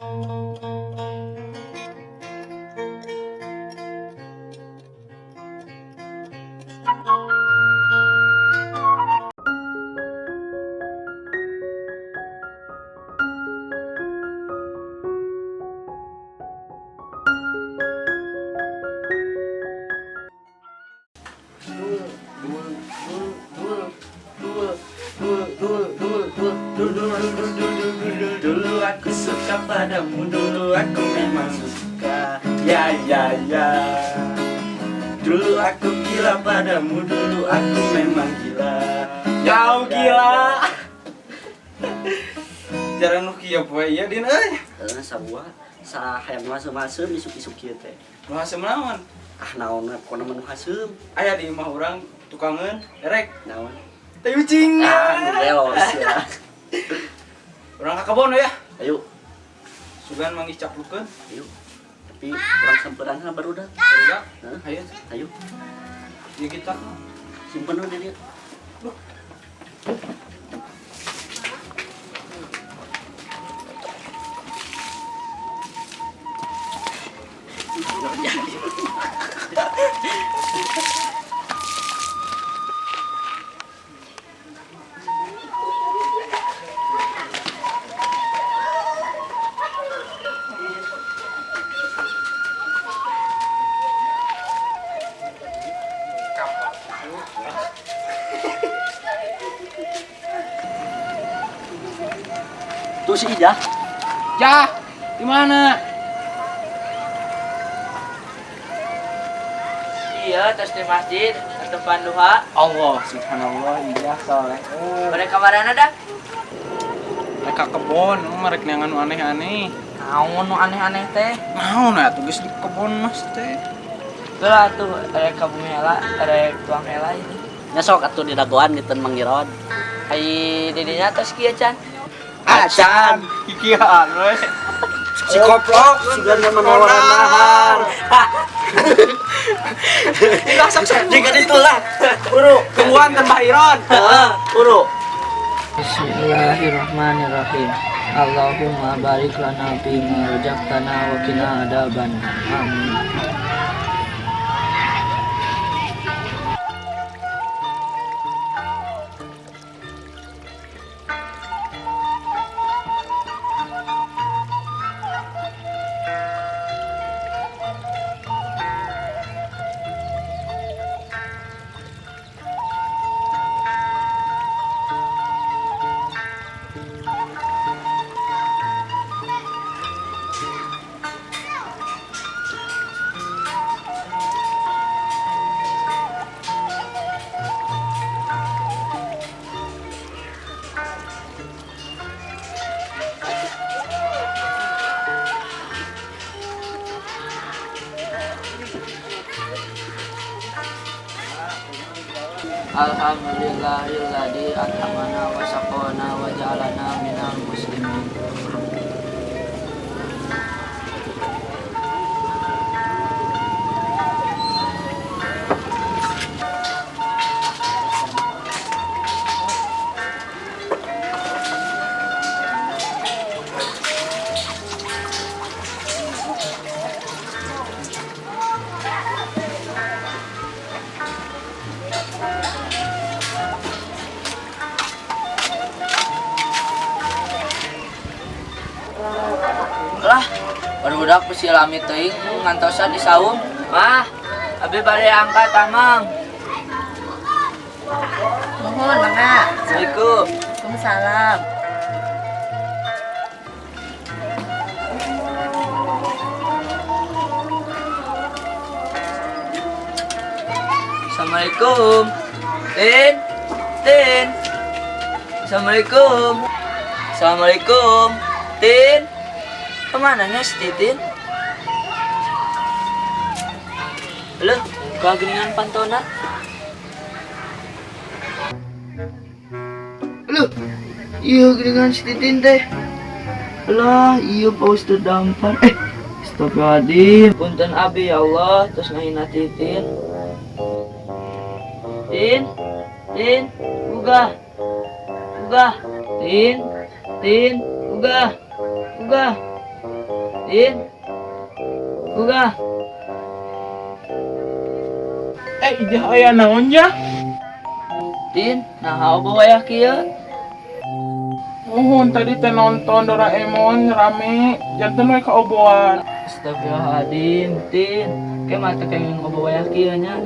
Dul dul dul dul dul dul dul dul dul dul dul dul dul dul dul. Dulu aku suka padamu, dulu aku memang suka. Ya ya ya. Dulu aku gila padamu, dulu aku memang gila. Kau gila. Jarang nu kieu poe ieu, Din, euy. Heeh, sarua sa hayang masuk-masuk isuk-isuk kieu teh. Nu haseum naon? Ah, naon we, pokona mah nu haseum. Aya di imah urang tukangeun erek. Naon? Teh ucing. Ah, nu gelos ya. Urang ka kebon ya. Ayo. Sugan manggih caplukeun. Ayo. Tapi urang samperan heula barudak. Barudak. Hah? Ayo. Ayo. Ieu kita. Simpen we di dieu. Duh. Tuh si Ijah. Jah, di mana? Iya, terus di masjid, depan duha. Allah, subhanallah, Ijah soleh. Mereka marana dah? Mereka kebon, mereka neangan nu aneh-aneh. Naon nu aneh-aneh teh? Naon atuh geus di kebon mas teh. Lah tuh erek ka bumi heula, erek tuang heula ini. Nya sok atuh didagoan gituan Mang Irod. Ai didinya tos kieu can. Acan, kikian we. Si koplok, Sugan mah menawaran mahar. Tidak sok sok. Jika itulah. Buru. Tungguan tembah Iron. Heeh, buru. Bismillahirrahmanirrahim. Allahumma barik lana fi ma razaqtana wa qina adzabannar. Amin. Alhamdulillahilladzi at'amana wa saqana wa ja'alana minal muslimin. Lah, barudak bisi lami teuing ngantosan di saung. Mah, abi bade angkat amang. Nuhun, mangga. Assalamualaikum. Waalaikumsalam. Assalamualaikum. Tin, Tin. Assalamualaikum. Assalamualaikum. Tin. Kemana nya si Titin? Loh, buka geningan pantona. Loh, iya geningan si Titin teh. Lah, iya paus terdampar. Astagfirullahaladzim. Punten abi ya Allah, terus ngahina Titin. Tin, Tin, ugah, ugah, Tin, Tin, ugah, ugah. Din. Buka. Eh, Ijah aya naon ya? Din, nah obo wayah kieu? Muhun tadi teh nonton Doraemon rame, janten we kaoboan. Astagfirullahaladzim, Tin. Ke mata kenging obo wayah kieu nya.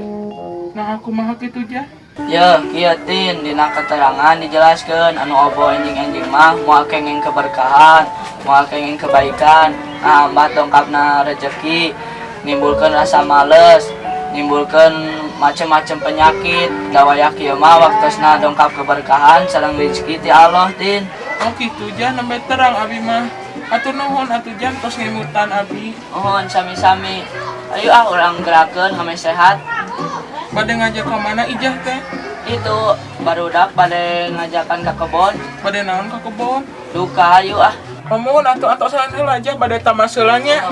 Nah, aku mah kitu jah. Ya, kieu Tin, dina keterangan dijelaskeun anu obo enjing-enjing mah moal kenging keberkahan, moal kenging kebaikan, ngambat dongkapna rezeki, nimbulkeun rasa males, nimbulkeun macem-macem penyakit. Da wayah kieu mah waktosna dongkap keberkahan sareng rezeki ti Allah, Tin. Oh kitu jah, nembe terang abi mah. Atuh nuhun atuh jam tos ngemutan abi. Mohon sami-sami. Ayo ah urang gerakeun hame sehat. Bade ngajak ka mana Ijah teh? Itu barudak bade ngajakan ke kebon. Bade naon ka kebon? Duka ayo ah. Muhun atuh atosan heula aja bade tamaseulan nya.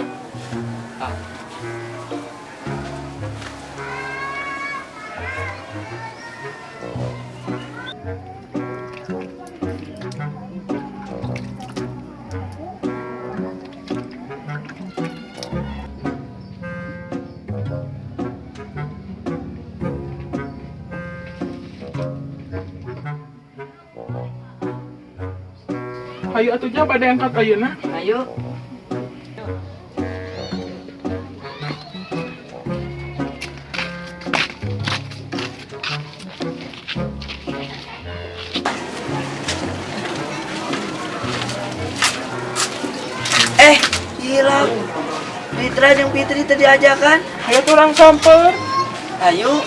Hayu atuh jah bade angkat ayeuna. Ayo. Eh, gila. Fitra jeung Fitri tadi ajakan. Hayu tuh urang samper. Ayo.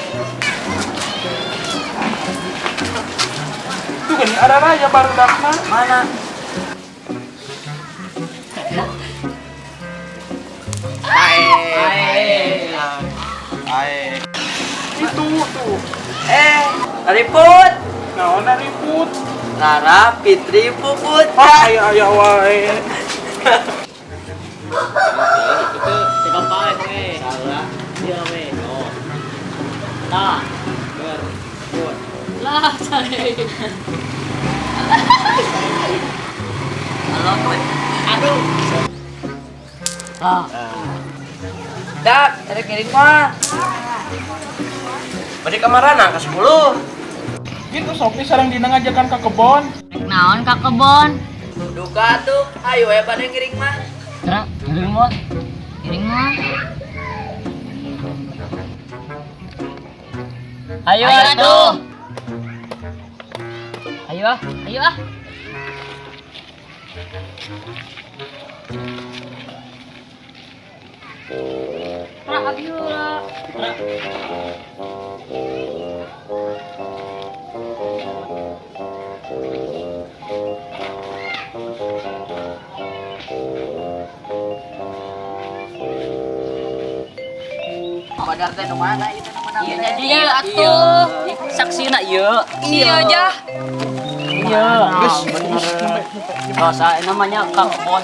Tuh geuning araraya barudakna. Mana? Ae. Itu tuh. Eh, Riput. Naon ribut. Rara, Fitri, Puput. Ah, aya aya wae. Lah, cai. Aduh. Dak, rek ngiring mah. Bade ka marana ka 10. Gitu Sopi sareng dina ngajakan ka kebon. Rek naon ka kebon? Duka tuh, ayo we bade ngiring mah. Gerak, ngiring mah. Ngiring mah. Ayo atuh. atuh. Ayo ah, ayo ah. Ra, abi heula. Ra. Badar teh nu mana ieu teh nu menang Iya teh? jadi ieu atuh. Saksina ieu. Iya jah. Iya. Geus bener. Bahasa namanya ka kebon.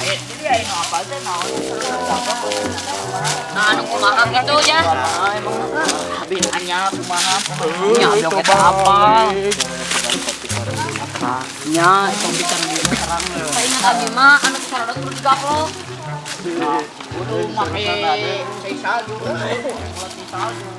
Jadi aya nu apal teh naon? Nah, anu kumaha gitu ya. Abi nanya kumaha. Nya abi oge teh apal. Nya tong bicara di serang. Saingat abi mah anu sarodo kudu digaplok. Kudu make sei salju. Ulat salju.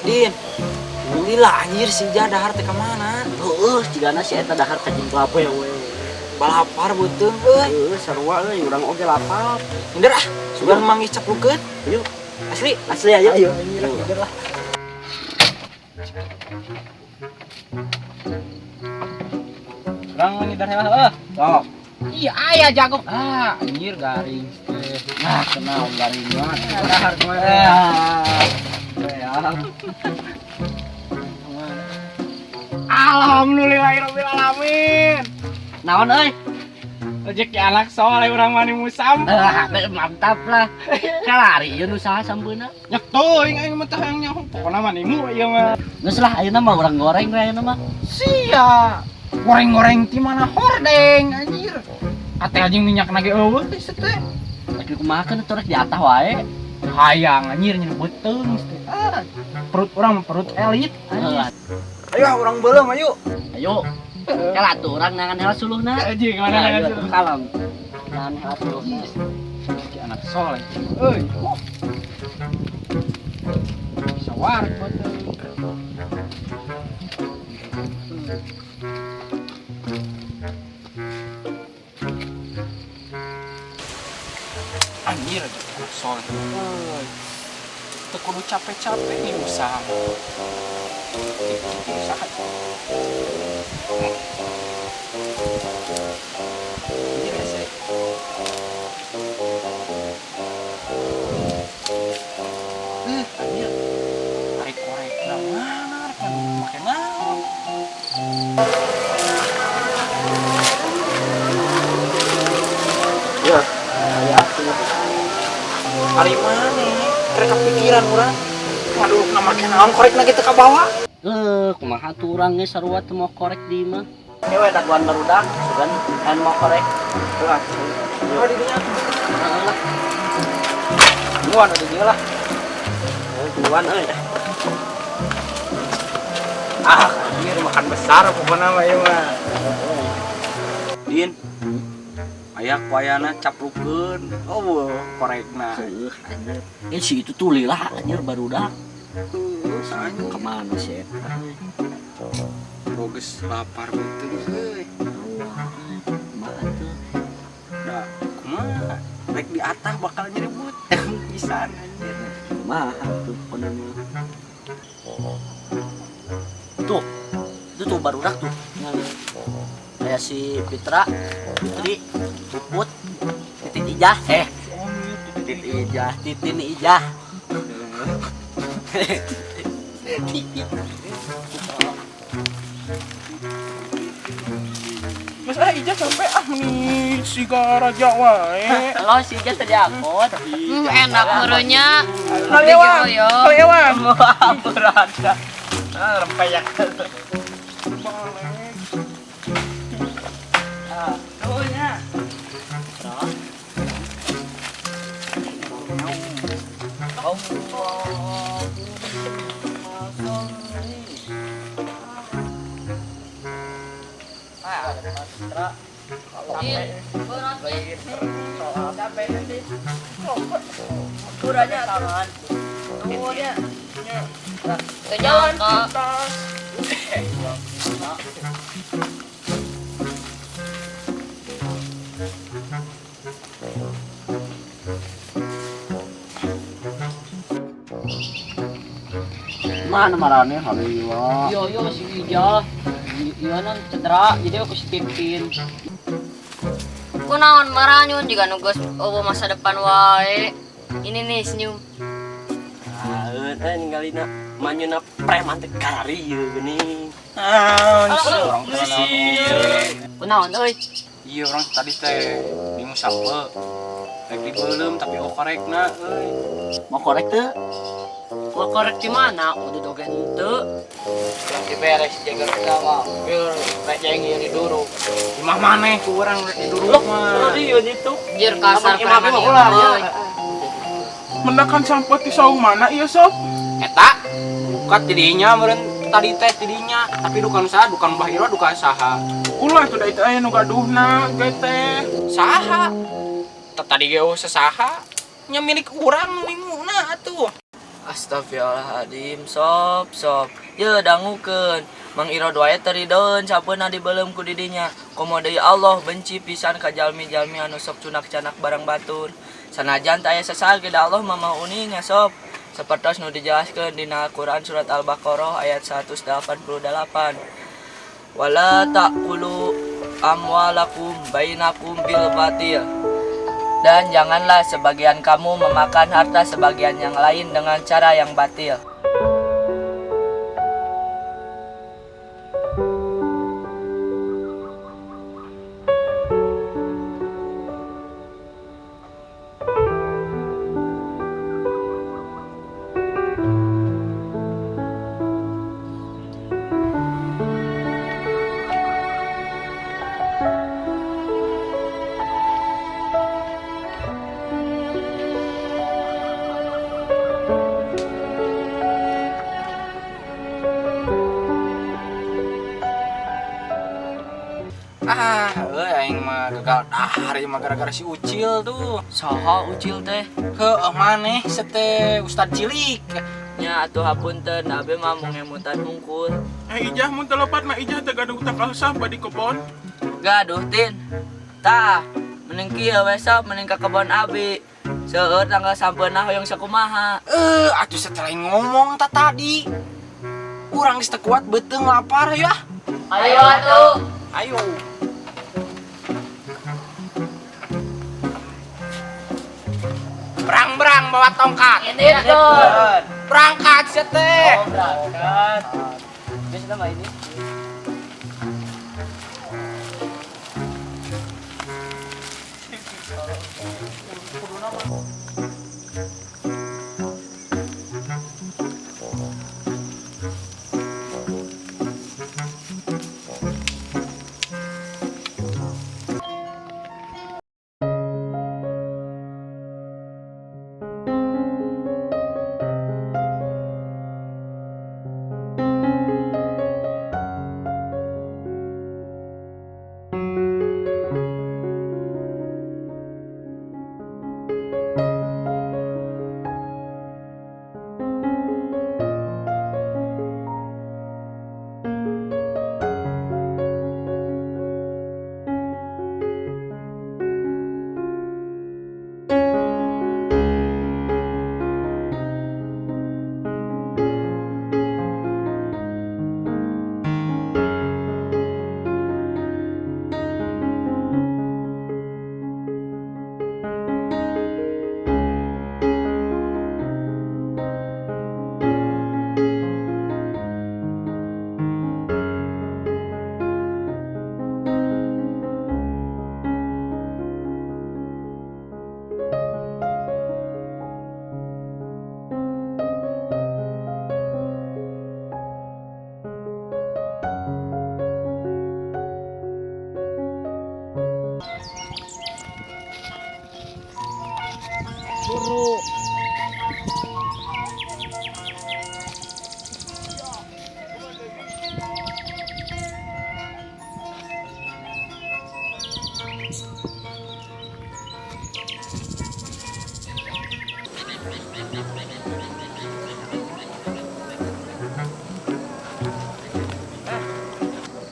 Din. Lila anjir si Jah dahar teh ka mana? Heueuh, jigana si eta dahar ka jeung lape we. Balapar beuteung euy. Heueuh, sarua euy, urang oge lapar. Minder ah, sugan manggih caplukeun. Yuk. Asli. Asli ayo. Ayo. Ayo. Urang ngidar heula heuh. Sok. Iya, aya jago. Ah, anjir garing teh. Nah, kenal garing mah. Dahar kumaha. Ah. Ya. Alhamdulillahirabbil alamin. Naon euy? Rezeki anak soleh urang mah musam. Mantap lah. Kalari ieu nu saha sampeuna? Nyak teuing aing mah teh hayang nyaho. Pokona mah nimu ieu mah. Geus lah ayeuna mah urang goreng we ayeuna mah. Sia. Goreng-goreng ti mana hordeng anjir. Ate anjing minyak nage eueuh teh teh. Lagi kumaha kan torek di atah wae. Hayang anjir nyeri beuteung teh. Ah, perut urang perut elit anjir. Ayo urang beuleum ayo. Ayo. Kalah tuh urang nangan heula suluhna. Anjir gimana Ayo, nangan atuh kalem. Nangan heula suluhna. Rezeki anak soleh. Euy. Bisa warik beuteung. Anjir rezeki anak soleh. Euy. Teu kudu capek-capek nih usaha. Usaha. Anjir hese. Anjir. Ari korekna mana rek make naon? Ya, aya atuh. Ari maneh? Rek kepikiran urang. Waduh, na make naon korekna kitu ka bawah? Kumaha tuh urang ge sarua teu mau korek di imah. Ieu we daguan barudak, sugan anu mau korek. Heuh atuh. Oh, di dinya. Heeh lah. Duluan di dieu lah. Duluan euy. Ah, anjir makan besar pokoknya mah ieu mah. Din. Aya kuayana caplukeun. Oh, korekna. Heuh, anjir. Si itu tuh lila anjir barudak. Heuh, Kemana sih eta? Boges lapar beuteung euy. Kumaha tuh? Da, kumaha? Rek di atah bakal nyeri beuteung pisan anjir. Kumaha tuh pokona mah. Tuh, itu tuh barudak tuh. Kayak si Fitra, Fitri, Puput, Titin Ijah, Titin Ijah, Titin Ijah. Mas ah ijah sampai ah nih siga raja wae. Lo si Ijah tadi angkot. Enak meureunnya. Kalewan. Yo. Kalewan. Berada. Ah, rempeyak. Balik. Ah, tuhnya. Capek nanti. Kurangnya tangan. Tuhnya. Teu nyangka. Mana marane hari wa. Yo yo si Ijah. Iya nang cedera jadi aku si Tintin. Kunaon maranyun juga nu geus eueuh masa depan wae. Ini nih senyum. Ah, ninggalina manyuna preman teh karari ieu geuning. Ah, orang teh. Kunaon euy? Iya orang tadi teh di musampe. Rek dibeuleum tapi oh korekna euy. Mau korek teu? Mau korek di mana? Udah doge henteu. Lagi beres jaga sama. Biar rek jeung ieu diduruk. Imah maneh ku urang rek diduruk mah. Tadi ieu ditu. Anjir kasar Aman, imah preman mah ieu, ulah, euy. Mendakan sampah ti saung mana ieu sob? Eta buka tidinya meureun tadi teh tidinya, tapi dukan saha, dukan Mbah Iro, dukan saha. Ulah tuh da itu aya nu gaduhna ge teh. Saha? Tah tadi ge eueuh sasaha. Nya milik urang nu nimuna atuh. Astagfirullahaladzim, sob, sob. Ye, dangukeun. Mang Iro wae teu rideun sapeuna dibeuleum ku didinya. Komo deui Allah benci pisan ka jalmi-jalmi anu sok cunak-canak barang batur. Sanajan teu aya sasal ge da Allah mah maha uning ya sob. Sapertos nu dijelaskeun dina Al-Qur'an surat Al-Baqarah ayat 188. Wala ta'kulu amwalakum bainakum bil batil. Dan janganlah sebagian kamu memakan harta sebagian yang lain dengan cara yang batil. Ah, euy aing mah gagal dahar ieu mah gara-gara si Ucil tuh. Saha Ucil teh? Heueuh maneh sete Ustad cilik. Nya atuh hapunten, abi mah mung ngemutan hungkul. Eh Ijah mun telepat mah Ijah teu gaduh tangkal sampah di kebon. Gaduh Tin. Tah, mending kieu we sok mending ka kebon abi. Seueur tanggal sampeuna hoyong sakumaha. Eh, atuh setelah ngomong ta tadi. Urang geus teu kuat beuteung lapar ya. Ayo atuh. Ayo. Berang-berang bawa tongkat. Ini tuh. Berangkat sia teh. Oh, berangkat. Geus nama ini.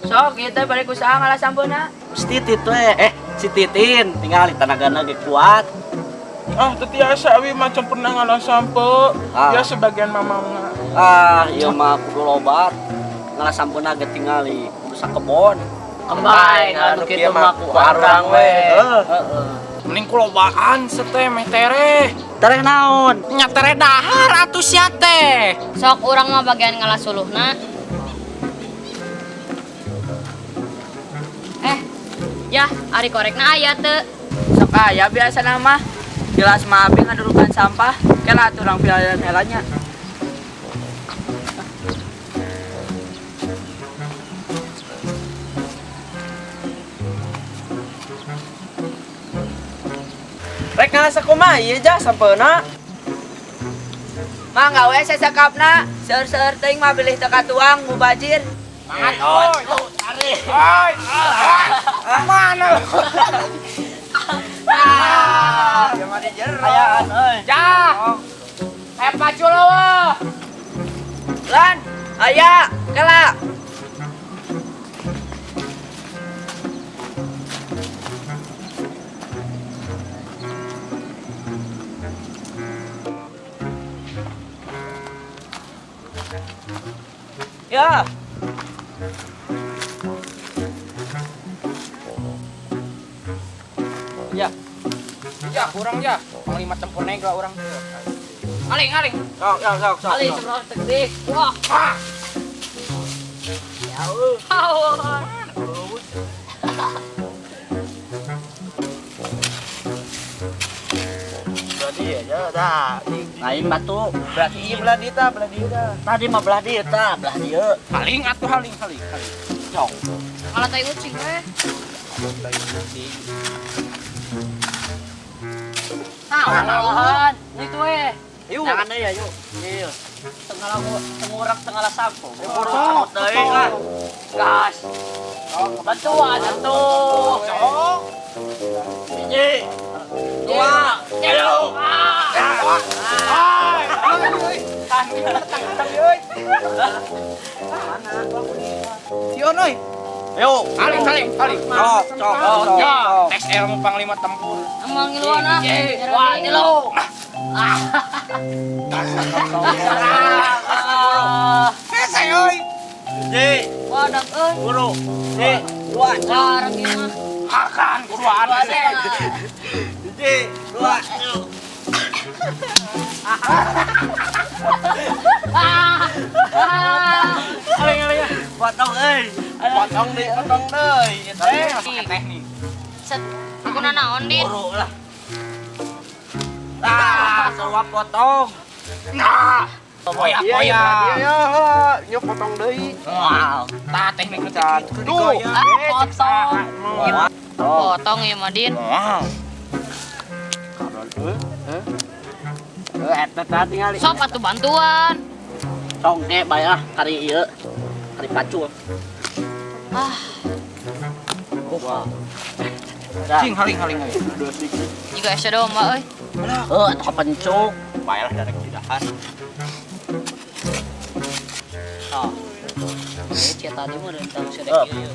Sok ieu teh bari ku saha ngalah sampeuna? Si Titit we, si Titin tinggal tenagana ge kuat. Ah, teu tiasa abi macam pernah ngalah sampe. Ah. Ya sebagian mamangna. Ah, ieu mah kudu lobat. Ngalah sampeuna ge tingali kudu sakebon. Kembali anu kitu mah ku arang we. Heeh. Mending kulobaan sete meh tereh. Tereh naon? Nya tereh dahar atuh sia teh. Sok urang mah bagian ngalah suluhna. Eh, ya, ari korekna aya teu. Sok aya biasana mah. Jelas mah abi ngadurukan sampah, kela atuh urang pilayan helanya. Rek ngalah sakumaha ieu Jah sampeuna? Mangga we sasakapna, seueur-seueur teuing mah bilih teu katuang mubajir. Semangat oi. Oi. Mana lu? Ah, Ayaan euy. Jah. Aya pacul eueuh. Lan, aya, kela. Ya. Ya. Ya, kurang ya. Panglima tempur negla urang. Aling, aling. Sok sok sok sok. Ali sebelah tegih. Wah. Jauh. Berarti ya dah. Lain batu. Berarti ieu belah dieu tah, belah dieu tah. Tadi mah belah dieu tah, belah dieu. Haling atuh haling, haling, haling. Cong. Kalau tai ucing we. Nah, itu we. Ayo. Jangan deui ayo. Ieu. Tengah tengurak tengah sampo. Sok deui lah. Gas. Bantuan atuh. Cok. Hiji. Dua. Tilu. Sion euy. Ayo, Saling saling saling. Cok, cok, cok. Ya, tes ilmu panglima tempur. Emang ngiluan ah. Dua, tilu. Hese euy. Hiji. Wadah euy. Buru. Hiji. Dua. Wareg ieu mah. Hakan kuduan. Hiji. Dua. Tilu. Potong euy. Potong deui, potong deui. Ieu teh. Pakai teknik. Set. Aku nanaon Din. Buru lah. Ah, sarua potong. Nah. Koyak koyak. Iya, nyok potong deui. Wow, tah teknik nu kitu Tuh. Potong. Potong ieu mah Din. Wow. Eta tah tingali. Sok atuh bantuan. Tong ge bae ah kari ieu. Kari pacul. Ah, Cing haling-haling euy. jiga ese domba euy. Heuh, atuh kapencuk. Bae lah darek jidahan. Oh. Cia tadi mah rentang sedek ieu.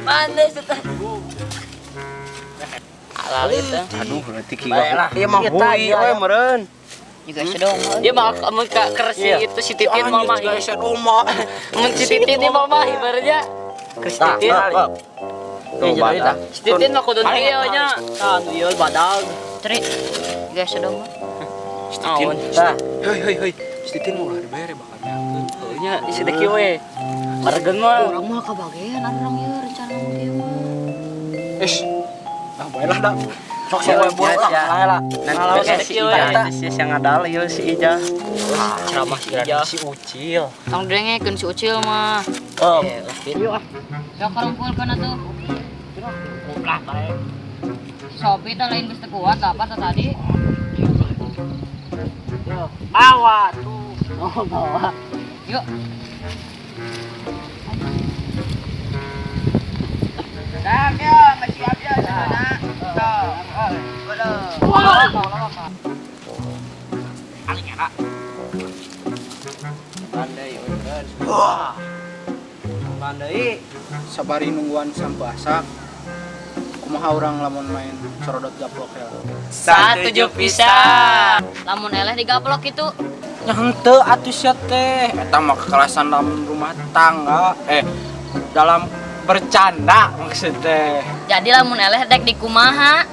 Mana setan? Alalit teh. Aduh, berarti Bae lah. Ieu mah hui we meureun. Jiga ese domba. Dia mah mun ka kersi itu si Titin mah mah. Juga ese domba. Mun si Titin ini mah mah ibaratnya. Ke si Titin. Tuh, badak. Si Titin mah kudu ieu nya. Tah, nu ieu badag. Tri. Jiga ese domba. Si Titin. Tah, Hei, hei, hei. Si Titin mau ulah dibayar ya bakal nyakeun. Heuh nya si Deki we. Margen mah. Urang mah kabagean urang ieu rencana nu kieu mah. Ish. Nah, bae lah dah. Sok saya buru lah, bae lah. Nanti Nah, si Ijah, si yang ngadal ieu si Ijah. Ceramah si Ijah. Si Ucil. Tong dengekeun si Ucil mah. Oh, Yuk ah. Ya karumpulkeun atuh. Lah bae. Si Sopi teh lain geus teu kuat lah apa teh tadi. Yo, bawa tuh. Oh, bawa. Yuk. Pandai euy. Pandai sabari nungguan sampah asak. Kumaha urang lamun main sorodot gaplok ya. Satuju pisan. Lamun eleh digaplok kitu. Nya henteu atuh sia teh. Eta mah kekerasan dalam rumah tangga. Dalam bercanda maksudnya. Jadi lamun eleh dek dikumaha.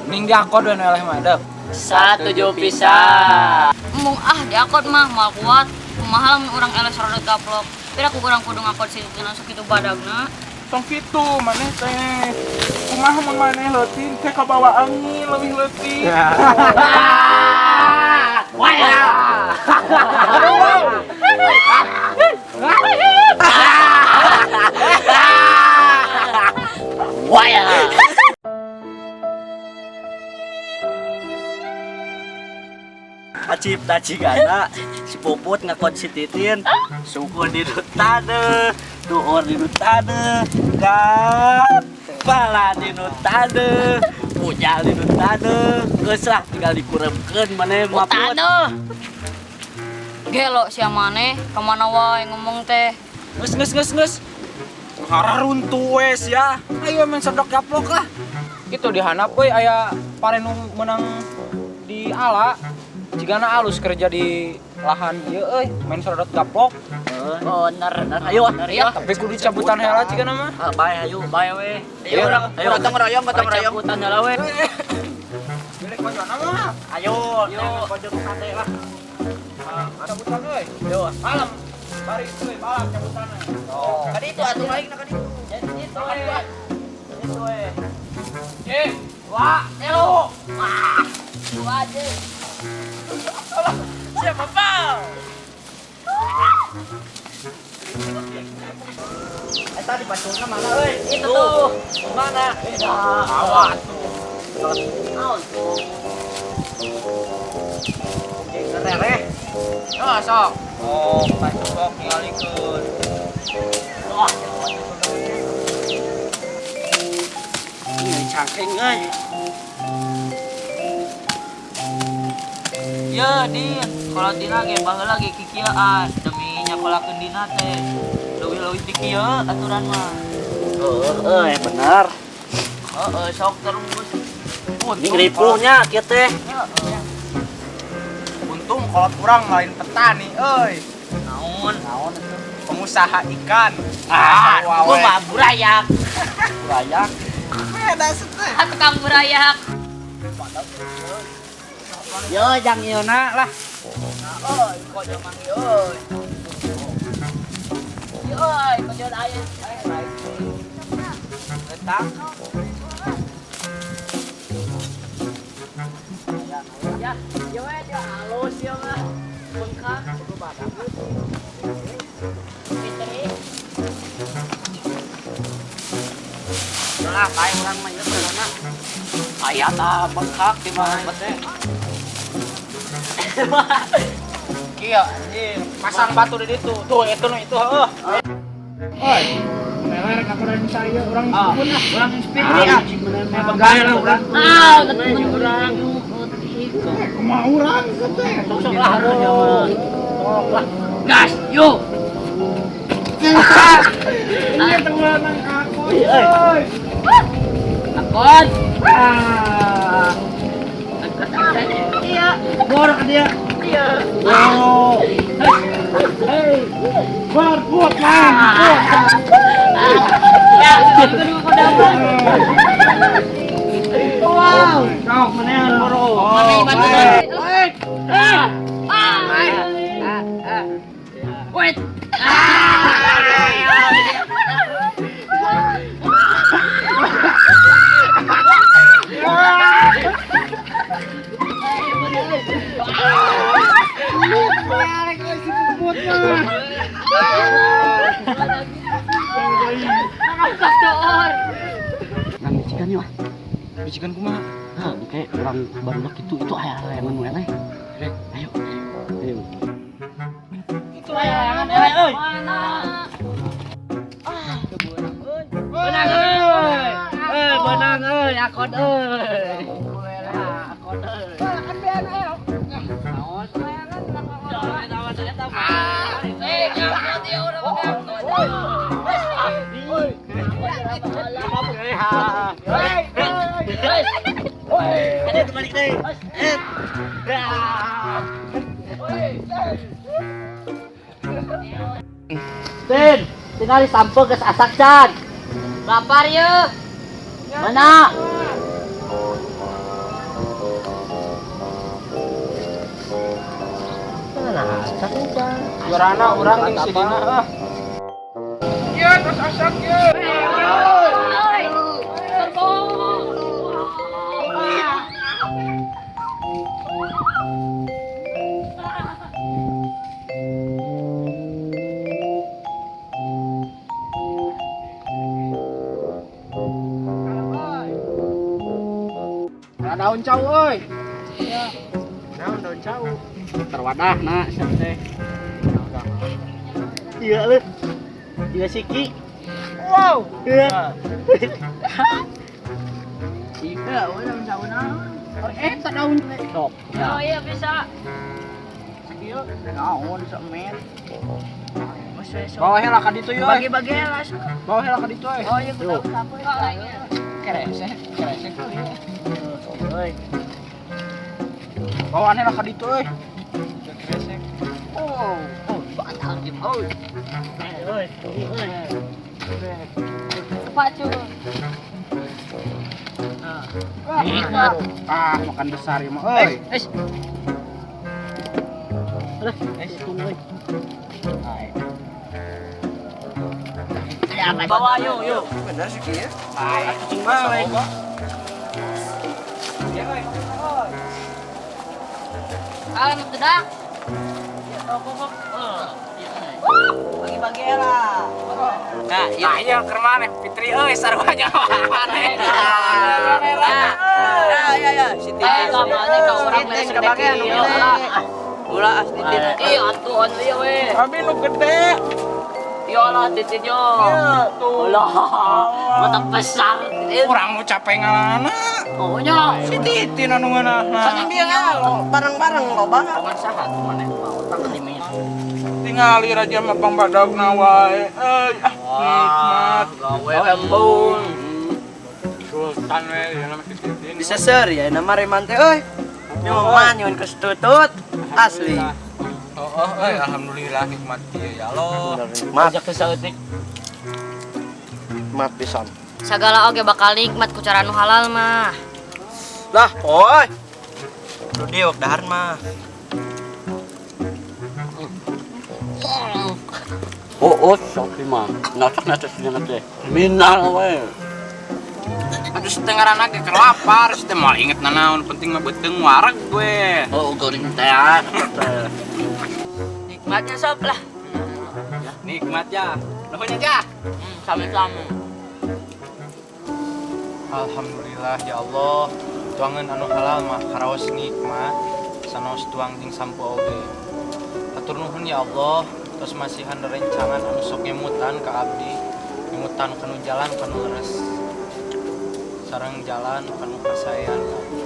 Ning diakod we nu eleh mah deuk. Satuju pisan. Embung ah diakod mah moal kuat. Kumaha lamun urang eleh sorodot gaplok. Pira ku urang kudu ngakod si Titin langsung kitu badagna. Tong kitu maneh teh. Kumaha mun maneh leutik teh kabawa angin leuwih leutik. Waya. Acip tacigana si Puput ngakon si Titin suku di tade tuur di tade kepala di tade pujal di tade geus lah tinggal dikuremkeun maneh mah Put. Gelo sia maneh kemana wae ngomong teh. Geus geus geus geus. Ngara runtuh we sia. Ayo main sodok gaplok lah. Itu dihanap we aya pare nu meunang di ala. Jigana alus kerja di lahan ieu euy, main sorodot gaplok. Oh, bener, bener. Ayo, ah. Iya. Tapi kudu cabutan heula jigana mah. Ah, bae ayo, bae we. Ayo, ayo. Gotong royong, gotong royong. Cabutan heula we. Milik pojokna mah. Ayo, ayo. Pojok sate lah. Cabutan euy. Ayo. Malam. Bari euy, malam cabutan. Oh. Kadi itu atuh aing na kadi itu. Itu we. Itu we. Eh, wah, elo. Dua aja. Siapa pau? Eta di paculna mana euy? Itu tuh. Mana? Awas tuh. Naon tuh? Rereh. Oh, sok. Oh, pacu sok ningalikeun. Wah, ini cangkring euy. Ye, Din, kalau Dina ge baheula ge kikieuan demi nyakolakeun Dina teh. Leuwih-leuwih ti kieu aturan mah. Heeh, euy, bener. Heeh, sok terus. Ini ripuhnya kieu teh. Untung kolot urang lain petani euy. Naon? Naon itu? Pengusaha ikan. Ah, wow, gua mah burayak. Burayak. Beda seteh. Ah, tukang burayak. Yo, jang ieuna lah. Euy, kok jeung mangi euy. Euy, kok jeung aya. Letang. Ya, ya we dia halus ya mah. Bengkak. Fitri. Lah, bae urang mah ieu beulana. Aya tah bengkak di mana teh. Kieu anjing, pasang batu di ditu. Tuh, itu nu itu heuh. Oi, meler aturan saya orang pun ah. Urang Fitri ah. Begal lah urang. Ah, urang. Kumaha urang teh. Sok lah sok lah. Gas, yuk. Ini teman aku. Oi. Akon. Ah. Iya. Bor ke dia. Iya. Oh. Hei. Bor kuat man. Ya, kudu kudu. Wow. Sok mana bro. Mana bantu. Ah. Ah. Wait. Nang bicikan yuk. Bicikan kumaha? Hah, kayak orang barudak itu aya layangan nu eleh. Rek. Ayo. Ayo. Itu layangan eleh euy. Mana? Benang euy. Eh, benang euy, akon euy. Akon euy. Kan bean ayo. Naon? Eh, nyangkut ya udah nyangkut. Tin, tinggal disampe geus asak can. Lapar ye. Mana? Mana asak can? Juarana urang jeung si Dina ah. Iya, terus asak ya. Oi. Terbang. Ada daun cau euy. Daun daun cau. Terwadah na siap teh. Iya leuh. Iya siki. Wow. Iya. Iya, daun sauna. Oh, eta daun. Sok. Oh iya bisa. Ieu naon semen. Bawa heula ka ditu yeuh. Bagi-bagi lah. Bawa heula ka ditu euy. Oh iya kudu sapu. Keresek, keresek tuh ieu. Euy. Bawaan heula ka ditu euy. Keresek. Oh, oh, batang jeung euy. Euy. Pacu. Ah, makan besar ieu mah euy. Eh. Aduh, euy. Bawa yuk, yuk. Bener sih kieu. Cing mah. Kalem tidak. Bagi-bagi lah. Nah, iya keur maneh Fitri euy sarua nya maneh. Ya, ya, ya. Siti. Eh, ka mana ka urang Siti, kebagian nu milih. Ulah asli titin. Ih, atuh anu ieu we. Abi nu gede. Yo lah titin yo. Iya, tuh. Ulah. Mata besar titin. Urang nu capek ngalana. Oh nya. Si Titin anu ngeunahna. Kan dia lo bareng-bareng loba. Omongan saha tuh maneh mah otak limit. Tingali raja mah pangbadagna wae. Euy, ah nikmat. Gawe embun. Sultan we ieu mah si Titin. Bisa ser ya nama reman teh euy. Nyoman nyuwun kesetutut asli. Oh, euy, alhamdulillah nikmat ieu ya Allah. Mat, Ajak ke saeutik. mat pisan. Sagala oge bakal nikmat ku cara nu halal mah. Lah, oi. Lu diok dahar mah. Oh, sok mah. Nacak-nacak sih teh. Minal we. Aduh setengah anak ge lapar, teh moal inget nanaon, penting mah beuteung wareg gue. Oh, goreng teh. Nikmatnya sob lah. Nikmat ya. Nuhun ya. Sami-sami. Alhamdulillah ya Allah. Tuangan anu halal mah karaos nikmat, sanaos tuang jeung sampo oge. Hatur nuhun ya Allah, tos masihan rencangan anu sok ngemutan ka abdi, ngemutan kanu jalan kanu leres. Sareng jalan kanu kasaean ka abdi.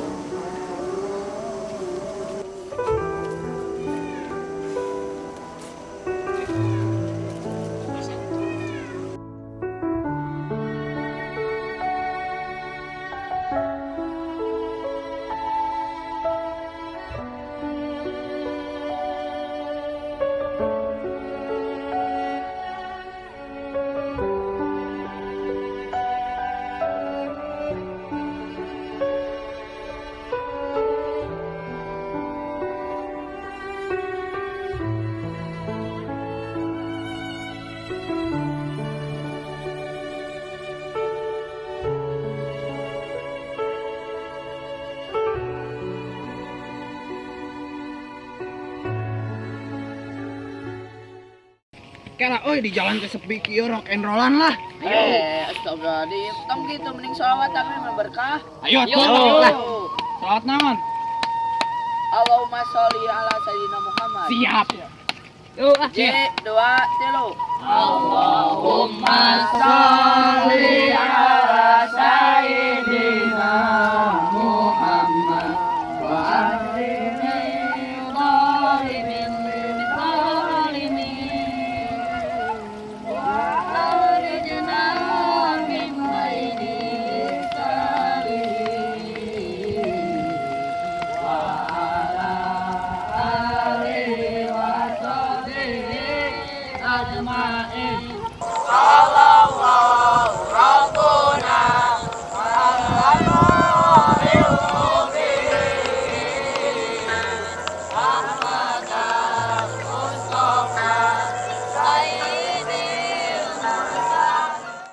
Kela euy di jalan teh sepi kieu rock and rollan lah. Eh, astagfirullahaladzim. Tong gitu mending sholawatan we mah berkah. Ayo atuh lah. Salawat naon? Allahumma sholli ala sayyidina Muhammad. Siap. Yuk ah. J, dua, tilu. Allahumma sholli ala sayyidina